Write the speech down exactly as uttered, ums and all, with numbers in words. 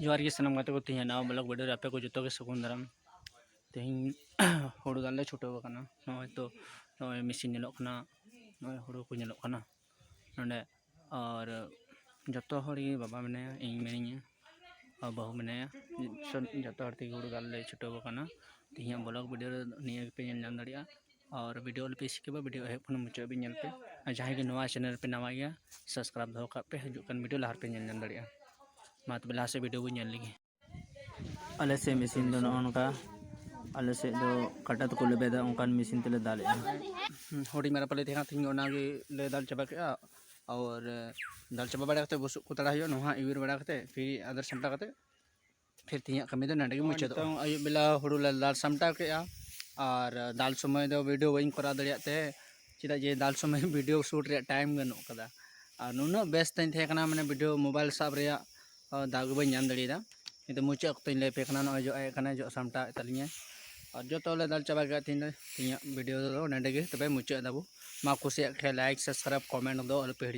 ᱡᱚᱦᱟᱨ ᱜᱮ ᱥᱟᱱᱟᱢ ᱜᱟᱛᱮ ᱠᱚ, ᱛᱮᱦᱮᱧ ᱱᱟᱣᱟ ᱵᱞᱚᱜ ᱵᱷᱤᱰᱤᱭᱳ ᱨᱮ ᱟᱯᱮ ᱠᱚ ᱡᱚᱛᱚ ᱜᱮ ᱥᱟᱹᱜᱩᱱ ᱫᱟᱨᱟᱢ᱾ ᱛᱮᱦᱮᱧ ᱦᱩᱲᱩ ᱫᱟᱞ ᱞᱮ ᱪᱷᱩᱴᱟᱹᱣ ᱟᱠᱟᱱᱟ᱾ ᱱᱚᱜᱼᱚᱭ ᱛᱚ, ᱱᱚᱜᱼᱚᱭ ᱢᱮᱥᱤᱱ ᱧᱮᱞᱚᱜ ᱠᱟᱱᱟ, ᱱᱚᱜᱼᱚᱭ ᱦᱩᱲᱩ ᱠᱚ ᱧᱮᱞᱚᱜ ᱠᱟᱱᱟ ᱱᱚᱰᱮ᱾ ᱟᱨ ᱡᱚᱛᱚ ᱦᱚᱲ ᱜᱮ, ᱵᱟᱵᱟ ᱢᱮᱱᱟᱭᱟ, ᱤᱧ ᱢᱮᱱᱟᱹᱧᱟ, ᱟᱨ ᱵᱟᱹᱦᱩ ᱢᱮᱱᱟᱭᱟ᱾ ᱡᱚᱛᱚ ᱦᱚᱲ ᱛᱮᱜᱮ ᱦᱩᱲᱩ ᱫᱟᱞ ᱞᱮ ᱪᱷᱩᱴᱟᱹᱣ ᱟᱠᱟᱱᱟ᱾ ᱛᱮᱦᱮᱧᱟᱜ ᱵᱞᱚᱜ ᱵᱷᱤᱰᱤᱭᱳ ᱨᱮ ᱱᱤᱭᱟᱹ ᱜᱮᱯᱮ ᱧᱮᱞ ᱧᱟᱢ ᱫᱟᱲᱮᱭᱟᱜᱼᱟ᱾ ᱟᱨ ᱵᱷᱤᱰᱤᱭᱳ ᱟᱞᱚᱯᱮ skip ᱟ, ᱵᱷᱤᱰᱤᱭᱳ ᱮᱦᱚᱵ ᱠᱷᱚᱱ ᱢᱩᱪᱟᱹᱫ ᱦᱟᱹᱵᱤᱡ ᱧᱮᱞ ᱯᱮ᱾ ᱟᱨ ᱡᱟᱦᱟᱸᱭ ᱜᱮ ᱱᱚᱣᱟ ᱪᱮᱱᱮᱞ ᱨᱮᱯᱮ ᱱᱟᱣᱟ ᱜᱮᱭᱟ, ᱥᱟᱵᱥᱠᱨᱟᱭᱤᱵ ᱫᱚᱦᱚ ᱠᱟᱜ ᱯᱮ, ᱦᱤᱡᱩᱜ ᱠᱟᱱ ᱵᱷᱤᱰᱤᱭᱳ ᱞᱟᱦᱟ ᱨᱮᱯᱮ ᱧᱮᱞ ᱧᱟᱢ ᱫᱟᱲᱮᱭᱟᱜᱼᱟ᱾ ᱢᱟ ᱛᱚᱵᱮ ᱞᱟᱦᱟ ᱥᱮᱫ ᱵᱷᱤᱰᱤᱭᱳ ᱵᱚᱱ ᱧᱮᱞ ᱞᱮᱜᱮ᱾ ᱟᱞᱮ ᱥᱮᱫ ᱢᱮᱥᱤᱱ ᱫᱚ ᱱᱚᱜᱼᱚ ᱱᱚᱝᱠᱟ, ᱟᱞᱮ ᱥᱮᱫ ᱫᱚ ᱠᱟᱴᱟ ᱛᱮᱠᱚ ᱞᱮᱵᱮᱫᱟ, ᱚᱱᱠᱟᱱ ᱢᱮᱥᱤᱱ ᱛᱮᱞᱮ ᱫᱟᱞᱮᱜᱼᱟ᱾ ᱦᱩᱸ, ᱦᱩᱰᱤᱧ ᱢᱟᱨᱟ ᱯᱟᱞᱮ ᱛᱟᱦᱮᱸ ᱠᱟᱱᱟ, ᱛᱮᱦᱮᱧ ᱚᱱᱟ ᱜᱮ ᱞᱮ ᱫᱟᱞ ᱪᱟᱵᱟ ᱠᱮᱜᱼᱟ᱾ ᱟᱨ ᱫᱟᱞ ᱪᱟᱵᱟ ᱵᱟᱲᱟ ᱠᱟᱛᱮ ᱵᱩᱥᱩᱵ ᱠᱚ ᱛᱟᱲᱟ ᱦᱩᱭᱩᱜᱼᱟ, ᱱᱚᱣᱟ ᱦᱚᱸ ᱤᱣᱤᱨ ᱵᱟᱲᱟ ᱠᱟᱛᱮ ᱯᱷᱤᱨ ᱟᱫᱮᱨ ᱥᱟᱢᱴᱟᱣ ᱠᱟᱛᱮ ᱯᱷᱤᱨ ᱛᱮᱦᱮᱧᱟᱜ ᱠᱟᱹᱢᱤ ᱫᱚ ᱱᱚᱸᱰᱮ ᱜᱮ ᱱᱚᱜᱼᱚᱭ ᱢᱩᱪᱟᱹᱫᱚᱜᱼᱟ᱾ ᱱᱤᱛᱚᱝ ᱟᱹᱭᱩᱵ ᱵᱮᱞᱟ ᱦᱩᱲᱩ ᱞᱮ ᱫᱟᱞ ᱥᱟᱢᱴᱟᱣ ᱠᱮᱜᱼᱟ᱾ ᱟᱨ ᱫᱟᱞ ᱥᱚᱢᱚᱭ ᱫᱚ ᱵᱷᱤᱰᱤᱭᱳ ᱵᱟᱹᱧ ᱠᱚᱨᱟᱣ ᱫᱟᱲᱮᱭᱟᱜ ᱛᱮ, ᱪᱮᱫᱟᱜ ᱡᱮ ᱫᱟᱞ ᱥᱚᱢᱚᱭ ᱵᱷᱤᱰᱤᱭᱳ ᱥᱩᱴ ᱨᱮᱭᱟᱜ ᱴᱟᱭᱤᱢ ᱵᱟᱹᱱᱩᱜ ᱠᱟᱫᱟ᱾ ᱟᱨ ᱱᱩᱱᱟᱹᱜ ᱵᱮᱥᱛᱚᱧ ᱛᱟᱦᱮᱸ ᱠᱟᱱᱟ, ᱢᱟᱱᱮ ᱵᱷᱤᱰᱤᱭᱳ ᱢᱳᱵᱟᱭᱤᱞ ᱥᱟᱵ ᱨᱮᱭᱟᱜ, ᱟᱨ ᱫᱟᱣ ᱜᱮ ᱵᱟᱹᱧ ᱧᱟᱢ ᱫᱟᱲᱮᱭᱟᱫᱟ᱾ ᱱᱤᱛᱚᱜ ᱢᱩᱪᱟᱹᱫ ᱚᱠᱛᱚᱧ ᱞᱟᱹᱭ ᱟᱯᱮ ᱠᱟᱱᱟ, ᱱᱚᱜᱼᱚᱭ ᱡᱚᱜ ᱮᱫ ᱠᱟᱱᱟᱭ, ᱡᱚᱜ ᱥᱟᱢᱴᱟᱣ ᱮᱫ ᱛᱟᱹᱞᱤᱧᱟᱭ᱾ ᱟᱨ ᱡᱚᱛᱚ ᱞᱮ ᱫᱟᱞ ᱪᱟᱵᱟ ᱠᱮᱫᱟ ᱛᱮᱦᱮᱧ ᱫᱚ᱾ ᱛᱮᱦᱮᱧᱟᱜ ᱵᱷᱤᱰᱤᱭᱳ ᱫᱚ ᱱᱚᱸᱰᱮ ᱜᱮ ᱛᱚᱵᱮ ᱢᱩᱪᱟᱹᱫ ᱮᱫᱟᱵᱚ᱾ ᱢᱟ ᱠᱩᱥᱤᱭᱟᱜ ᱠᱷᱟᱱ ᱞᱟᱭᱤᱠ, ᱥᱟᱵᱥᱠᱨᱟᱭᱤᱵ, ᱠᱚᱢᱮᱱᱴ ᱫᱚ ᱟᱞᱚᱯᱮ ᱦᱤᱲᱤᱧᱟ᱾